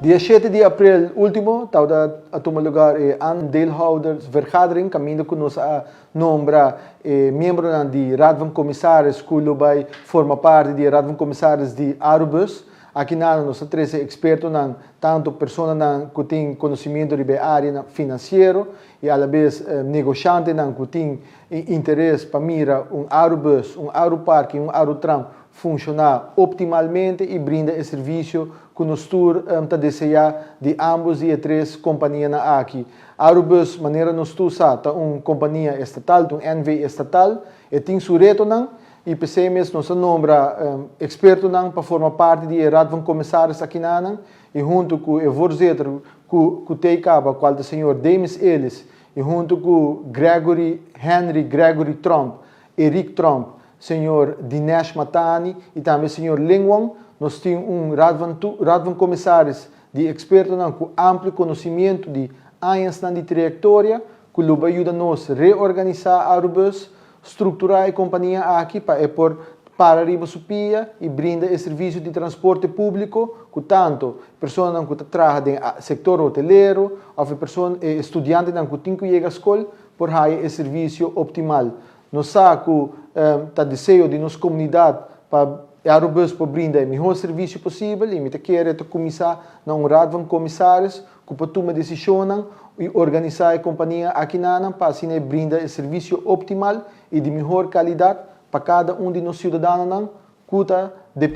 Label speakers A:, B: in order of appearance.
A: Dia 7 di april ultimo, tabata a tuma lugar e aandeelhoudersvergadering, caminda cu nos a nombra miembronan di Raad van Commissaris cu lo bay forma parti di Raad van Commissaris di Arubus. Aki nan nos a trece expertonan, tanto personanan cu tin conocimento riba area financiero y a la vez negociantenan cu tin interes pa mira un Arubus, un Arupark y un Arutram funciona optimalmente y brinda e servicio cu nos tur ta desea di ambos di e tres companianan aki. Arubus, manera nos tur sa, ta un compania estatal, un NV estatal, y tin su retonan, y p'esey mes nos a nombra expertonan pa forma parti di Raad van Commissaris aki nan, y hunto cu e voorzitter cu TK, cual ta señor Demis Ellis, y hunto cu Gregory Henry Gregory Trump, Eric Trump, señor Dinesh Matani y tambe señor Lingwang, nos tin un Raad van Commissaris di expertonan cu amplio conocimento di añanan di trayectoria, cu lo yuda nos reorganisa Arubus, structura e compania aki pa e por para riba su pia y brinda e servicio di transporte publico cu tanto personanan cu ta traha den sector hotelero of persona studiantenan cu tin cu yega scol por haya e servicio optimal. Nos sa cu ta deseo di nos comunidad pa Arubus por brinda e mihor servicio posibel y mi ta kere ta cuminsa na un Raad van Commissaris cu por tuma decision y organisa e compania aki nan pa asina brinda e servicio optimal y di mihor calidad pa cada un di nos ciudadanonan cu ta depende.